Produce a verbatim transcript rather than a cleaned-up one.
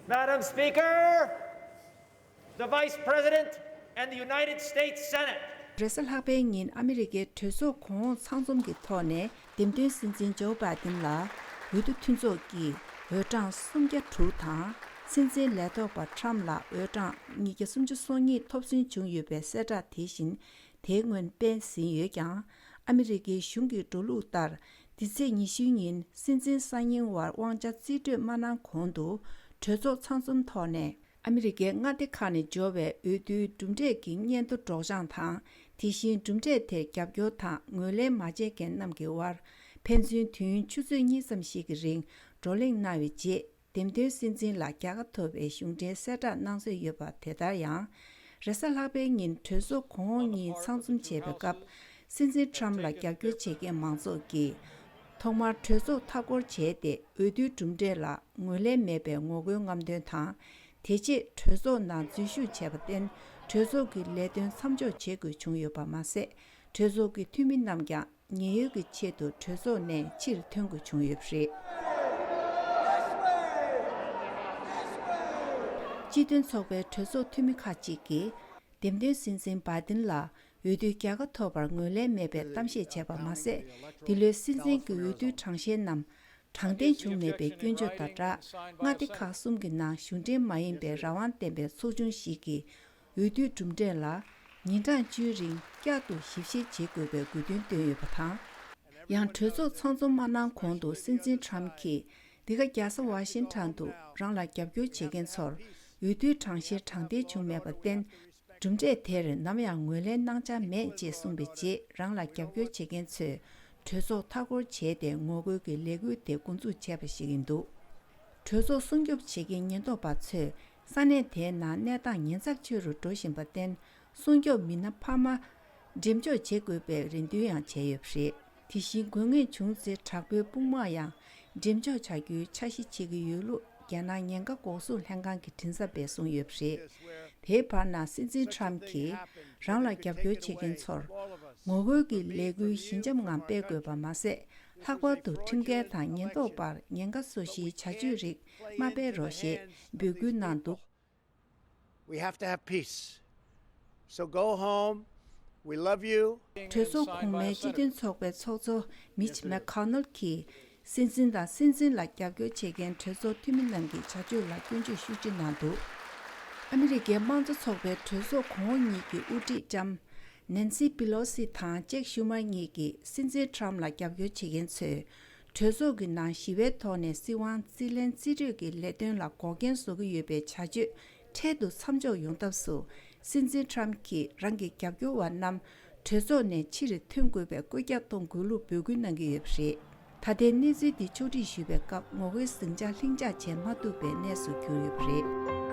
Madam Speaker, the Vice President and the United States Senate. རེས་གཟའ་ལྷག་པའི་ཉིན་ཨ་མི་རི་ཀའི་གྲོས་ཚོགས་གོང་འོག་ཚང་འཛོམས་ཀྱི་ཐོག་ནས་འདེམས་ཐོན་སྲིད་འཛིན་ཇོ་བྷའི་ཏིན་ལ་འོས་བསྡུ་མཐུན་ཚོགས་ཀྱིས་འོས་གྲངས་སུམ་བརྒྱ་དྲུག་དང་། སྲིད་འཛིན་ལས་ཐོག་པ་ཁྲམ་ལ་འོས་གྲངས་ཉིས་བརྒྱ་སུམ་ཅུ་སོ་གཉིས་ཐོབ་ཟིན་བྱུང་ཡོད་པའི་གསལ་བསྒྲགས་དེ་བཞིན་དེའི་སྔོན་སྤེལ་ཟིན་ཡོད་ཀྱང་། ཨ་མི་རི་ཀའི་གཞུང་གི་འགྲོ་ལུགས་ལྟར། འདི་ཚེས་ཉི་ཤུའི་ཉིན་སྲིད་འཛིན་གསར་རྙིང་བར་དབང་ཆ་རྩིས་སྤྲོད་མ་གནང་གོང་དུ། གྲོས་ཚོགས་ཚང་འཛོམས་ཐོག་ནས། ཨ་མི་རི་ཀའི་མངའ་སྡེ་ཁག་ནས་འབྱོར་བའི་འོས་བསྡུའི་གྲུབ་འབྲས་ཀྱི་སྙན་ཐོ་སྒྲོག་སྦྱང་དང་། དེ་བཞིན་གྲུབ་འབྲས་དེར་རྒྱབ་སྐྱོར་དང་ངོས་ལེན་མ་བྱས་མཁན་རྣམས་ཀྱི་དབར། ཕན་ཚུན་དུས་ཡུན་ཆུ་ཚོད་གཉིས་ཙམ་ཞིག་གི་རིང་བགྲོ་གླེང་གནང་བའི་རྗེས། འདེམས་ཐོན་སྲིད་འཛིན་ལ་རྒྱལ་ཁ་ཐོབ་པའི་གཞུང་འབྲེལ་གསལ་བསྒྲགས་གནང་སྲོལ་ཡོད་པ་དེ་ལྟར་ཡང་། རེས་གཟའ་ལྷག་པའི་ཉིན་གྲོས་ཚོགས་གོང་འོག་གཉིས་ཚང་འཛོམས་བྱས་པའི་སྐབས། སྲིད་འཛིན་ཁྲམ་ལ་རྒྱབ་སྐྱོར་བྱེད་མཁན་མང་ཚོགས་ཀྱིས། ཐོག་མར་གྲོས་ཚོགས་མཐའ་སྐོར་བྱས་ཏེ་འོས་བསྡུའི་གྲུབ་འབྲས་ལ་ངོས་ལེན་མེད་པའི་ངོ་རྒོལ་རྔམ་སྟོན་དང་། དེ་རྗེས་གྲོས་ཚོགས་ནང་འཛུལ་ཞུགས་བྱས་པར་བརྟེན། གྲོས་ཚོགས་ཀྱི་ལས་དོན་མཚམས་འཇོག་བྱེད་དགོས་བྱུང་ཡོད་པ་མ་ཟད། གྲོས་ཚོགས་ཀྱི་འཐུས་མི་རྣམས་ཀྱང་ཉེན་གཡོལ་གྱི་ཆེད་དུ་གྲོས་ཚོགས་ནས་ཕྱིར་ཐོན་དགོས་བྱུང་ཡོད་པ་རེད། སྤྱི་མཐུན་ཚོགས་པའི་གྲོས་ཚོགས་འཐུས་མི་ཁག་ཅིག་གིས། འདེམས་ཐོན་སྲིད་འཛིན་བྷའི་ཏིན་ལ་འོས་བསྡུའི་རྒྱལ་ཁ་ཐོབ་པར་ངོས་ལེན་མེད་པའི་གཏམ་བཤད་བྱས་པ་མ་ཟད། འདི་ལོའི་སྲིད་འཛིན་གྱི་འོས་བསྡུའི་གྲངས་བཤེར་རྣམས་དྲང་བདེན་བྱུང་མེད་པའི་སྐྱོན་བརྗོད་དང་སྦྲགས། མངའ་སྡེ་ཁག་གསུམ་གྱི་ནང་གཞུང་འབྲེལ་མ་ཡིན་པའི་རང་དབང་ལྡན་པའི་ཚོགས་ཆུང་ཞིག་གིས། འོས་བསྡུའི་གྲུབ་འབྲས་ལ་ཉིན་གྲངས་བཅུའི་རིང་བསྐྱར་དུ་ཞིབ་བཤེར་བྱེད་དགོས་པའི་དགོས་འདུན་བཏོན་ཡོད་པ་དང་། ཡང་གྲོས་ཚོགས་ཚང་འཛོམས་མ་གནང་གོང་དུ་སྲིད་འཛིན་ཁྲམ་གྱིས། འདི་ག་རྒྱལ་ས་ཝ་ཤིང་ཊོན་དུ་རང་ལ་རྒྱབ་སྐྱོར་བྱེད་མཁན་ཚོར་འོས་བསྡུའི་གྲངས་བཤེར་དྲང་བདེན་བྱུང་མེད་པར་བརྟེན། གྲུབ་འབྲས་དེར་ནམ་ཡང་ངོས་ལེན་གནང་འཆར་མེད་ཅེས་གསུངས་པའི་རྗེས། རང་ལ་རྒྱབ་སྐྱོར་བྱེད་མཁན་ཚོས་གྲོས་ཚོགས་མཐའ་སྐོར་བྱས་ཏེ་ངོ་རྒོལ་གྱི་ལས་འགུལ་དེ་འགོ་འཛུགས་བྱས་པ་ཞིག་ཡིན་འདུག་གྲོས་ཚོགས་སྲུང་སྐྱོབ་བྱེད་མཁན་ཉེན་རྟོག་པ་ཚོས་ས་གནས་དེའི་ནང་གནས་སྟངས་ཉེན་ཚབས་ཆེ་རུ་འགྲོ་བཞིན་པར་བརྟེན། སྲུང་སྐྱོབ་མི་སྣ་འཕར་མ་འགྲེམས་འཇོག་བྱེད་དགོས་པའི་རེ་འདུན་ཡང་བྱས་ཡོད་པ་རེད། དེ་བཞིན་དགོས་ངེས་བྱུང་ཚེ་དྲག་པོའི་དཔུང་དམག་ཡང་འགྲེམས་འཇོག་བྱ་རྒྱུའི་འཆར་གཞི་བྱེད་ཀྱི་ཡོད་ལུགས་རྒྱལ་ནང་ཉེན་ཁ་འགོག་སྲུང་ལྷན་ཁང་གིས་མགྲིན་ཚབ་པས་གསུངས་ཡོད་པ་རེད། དེའི་བར་ན་སྲིད་འཛིན་ཁྲམ་གྱིས་རང་ལ་རྒྱབ་སྐྱོར་བྱེད་མཁན་ཚོར་ངོ་རྒོལ་གྱི་ལས་འགུལ་ཞི་འཇམ་ངང་སྤེལ་དགོས་པ་མ་ཟད། ལྷག་པར་དུ་ཁྲིམས་འགལ་དང་ཉེན་རྟོག་པར་ཉེན་ཁ་བཟོ་གཞིའི་བྱ་སྤྱོད་རིགས་མ་སྤེལ་རོགས་ཞེས་འབོད་སྐུལ་གནང་འདུག We have to have peace. So go home. We love you. གྲོས་ཚོགས་གོང་མའི་སྤྱི་མཐུན་ཚོགས་པའི་ཚོགས་གཙོ་མིཆ་མེག་ཁོ་ནལ་གྱིས་སྲིད་འཛིན་དང་སྲིད་འཛིན་ལ་རྒྱབ་སྐྱོར་བྱེད་མཁན་གྲོས་ཚོགས་འཐུས་མི་རྣམས་ཀྱི་བྱ་སྤྱོད་ལ་སྐྱོན་བརྗོད་ཤུགས་ཆེ་གནང་འདུག་ཨ་མི་རི་ཀའི་དམངས་གཙོ་ཚོགས་པའི་གྲོས་ཚོགས་གོང་འོག་གཉིས་ཀྱི་དབུ་ཁྲིད་ལྕམ་ནན་སི་པི་ལོ་སི་དང་ཅེག་ཤུ་མར་གཉིས་ཀྱིས་སྲིད་འཛིན་ཁྲམ་ལ་རྒྱབ་སྐྱོར་བྱེད་མཁན་ཚོས། གྲོས་ཚོགས་ཀྱི་ནང་ཞི་བའི་ཐོག་ནས་སྲིད་དབང་རྩིས་ལེན་རྩིས་སྤྲོད་ཀྱི་ལས་དོན་ལ་འགོག་རྐྱེན་བཟོ་གི་ཡོད་པའི་བྱ་སྤྱོད་འཕྲལ་དུ་མཚམས་འཇོག་ཡོང་ཐབས་སུ། སྲིད་འཛིན་ཁྲམ་གྱིས་རང་གི་རྒྱབ་སྐྱོར་བ་རྣམས་གྲོས་ཚོགས་ནས་ཕྱིར་ཐོན་དགོས་པའི་བཀོད་རྒྱ་གཏོང་དགོས་ལུགས་འབོད་སྐུལ་གནང་གི་ཡོད་པ་རེད། ད་ལྟའི་གནས་ཚུལ་འདི་ཕྱོགས་སྒྲིག་ཞུས་པའི་སྐབས་ངོ་རྒོལ་ཟིང་ཆ་ལྷིང་འཇགས་བྱེད་མ་ཐུབ་པའི་གནས་སུ་གྱུར་ཡོད་པ་རེད།